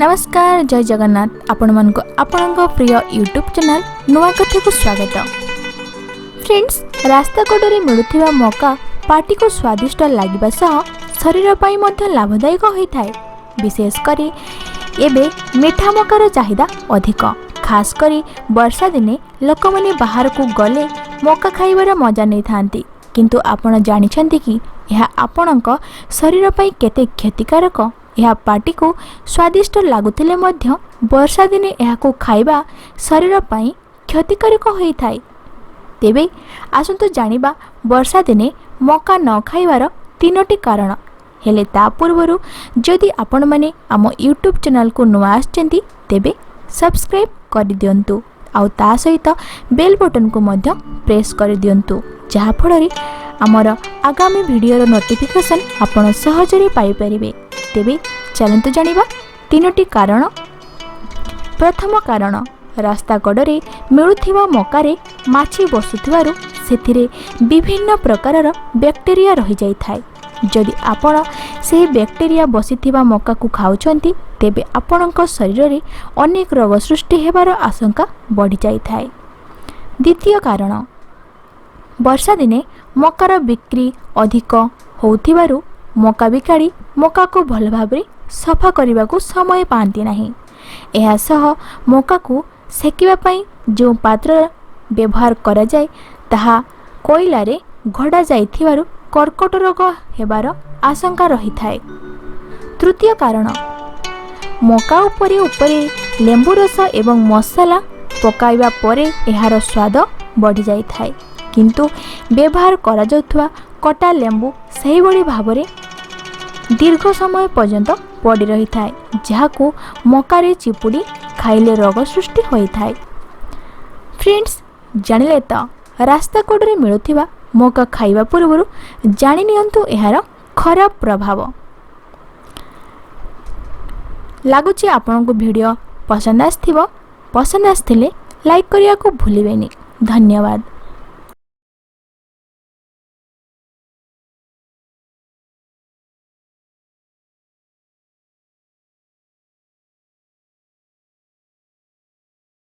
ନମସ୍କାର, ଜୟ ଜଗନ୍ନାଥ। ଆପଣମାନଙ୍କୁ ଆପଣଙ୍କ ପ୍ରିୟ ୟୁଟ୍ୟୁବ୍ ଚ୍ୟାନେଲ୍ ନୂଆ କଥାକୁ ସ୍ୱାଗତ। ଫ୍ରେଣ୍ଡସ୍, ରାସ୍ତା କଡ଼ରେ ମିଳୁଥିବା ମକା ପାଟିକୁ ସ୍ୱାଦିଷ୍ଟ ଲାଗିବା ସହ ଶରୀର ପାଇଁ ମଧ୍ୟ ଲାଭଦାୟକ ହୋଇଥାଏ। ବିଶେଷ କରି ଏବେ ମିଠା ମକାର ଚାହିଦା ଅଧିକ। ଖାସ୍ କରି ବର୍ଷା ଦିନେ ଲୋକମାନେ ବାହାରକୁ ଗଲେ ମକା ଖାଇବାର ମଜା ନେଇଥାନ୍ତି। କିନ୍ତୁ ଆପଣ ଜାଣିଛନ୍ତି କି, ଏହା ଆପଣଙ୍କ ଶରୀର ପାଇଁ କେତେ କ୍ଷତିକାରକ? ଏହା ପାଟିକୁ ସ୍ୱାଦିଷ୍ଟ ଲାଗୁଥିଲେ ମଧ୍ୟ ବର୍ଷା ଦିନେ ଏହାକୁ ଖାଇବା ଶରୀର ପାଇଁ କ୍ଷତିକାରକ ହୋଇଥାଏ। ତେବେ ଆସନ୍ତୁ ଜାଣିବା ବର୍ଷା ଦିନେ ମକା ନ ଖାଇବାର ତିନୋଟି କାରଣ। ହେଲେ ତା ପୂର୍ବରୁ ଯଦି ଆପଣମାନେ ଆମ ୟୁଟ୍ୟୁବ୍ ଚ୍ୟାନେଲକୁ ନୂଆ ଆସିଛନ୍ତି, ତେବେ ସବସ୍କ୍ରାଇବ୍ କରିଦିଅନ୍ତୁ ଆଉ ତା ସହିତ ବେଲ୍ ବଟନ୍କୁ ମଧ୍ୟ ପ୍ରେସ୍ କରିଦିଅନ୍ତୁ, ଯାହାଫଳରେ ଆମର ଆଗାମୀ ଭିଡ଼ିଓର ନୋଟିଫିକେସନ୍ ଆପଣ ସହଜରେ ପାଇପାରିବେ। ତେବେ ଚାଲନ୍ତୁ ଜାଣିବା ତିନୋଟି କାରଣ। ପ୍ରଥମ କାରଣ, ରାସ୍ତା କଡ଼ରେ ମିଳୁଥିବା ମକାରେ ମାଛି ବସୁଥିବାରୁ ସେଥିରେ ବିଭିନ୍ନ ପ୍ରକାରର ବ୍ୟାକ୍ଟେରିଆ ରହିଯାଇଥାଏ। ଯଦି ଆପଣ ସେହି ବ୍ୟାକ୍ଟେରିଆ ବସିଥିବା ମକାକୁ ଖାଉଛନ୍ତି, ତେବେ ଆପଣଙ୍କ ଶରୀରରେ ଅନେକ ରୋଗ ସୃଷ୍ଟି ହେବାର ଆଶଙ୍କା ବଢ଼ିଯାଇଥାଏ। ଦ୍ୱିତୀୟ କାରଣ, ବର୍ଷା ଦିନେ ମକାର ବିକ୍ରି ଅଧିକ ହେଉଥିବାରୁ ମକା ବିକାଳି ମକାକୁ ଭଲ ଭାବରେ ସଫା କରିବାକୁ ସମୟ ପାଆନ୍ତି ନାହିଁ। ଏହା ସହ ମକାକୁ ସେକିବା ପାଇଁ ଯେଉଁ ପାତ୍ର ବ୍ୟବହାର କରାଯାଏ, ତାହା କୋଇଲାରେ ଘୋଡ଼ା ଯାଇଥିବାରୁ କର୍କଟ ରୋଗ ହେବାର ଆଶଙ୍କା ରହିଥାଏ। ତୃତୀୟ କାରଣ, ମକା ଉପରେ ଉପରେ ଲେମ୍ବୁ ରସ ଏବଂ ମସଲା ପକାଇବା ପରେ ଏହାର ସ୍ୱାଦ ବଢ଼ିଯାଇଥାଏ। କିନ୍ତୁ ବ୍ୟବହାର କରାଯାଉଥିବା କଟା ଲେମ୍ବୁ ସେହିଭଳି ଭାବରେ ଦୀର୍ଘ ସମୟ ପର୍ଯ୍ୟନ୍ତ ପଡ଼ି ରହିଥାଏ, ଯାହାକୁ ମକାରେ ଚିପୁଡ଼ି ଖାଇଲେ ରୋଗ ସୃଷ୍ଟି ହୋଇଥାଏ। ଫ୍ରେଣ୍ଡସ୍, ଜାଣିଲେ ତ, ରାସ୍ତା କଡ଼ରେ ମିଳୁଥିବା ମକା ଖାଇବା ପୂର୍ବରୁ ଜାଣି ନିଅନ୍ତୁ ଏହାର ଖରାପ ପ୍ରଭାବ। ଲାଗୁଛି ଆପଣଙ୍କୁ ଭିଡ଼ିଓ ପସନ୍ଦ ଆସିଥିବ। ପସନ୍ଦ ଆସିଥିଲେ ଲାଇକ୍ କରିବାକୁ ଭୁଲିବେନି। ଧନ୍ୟବାଦ।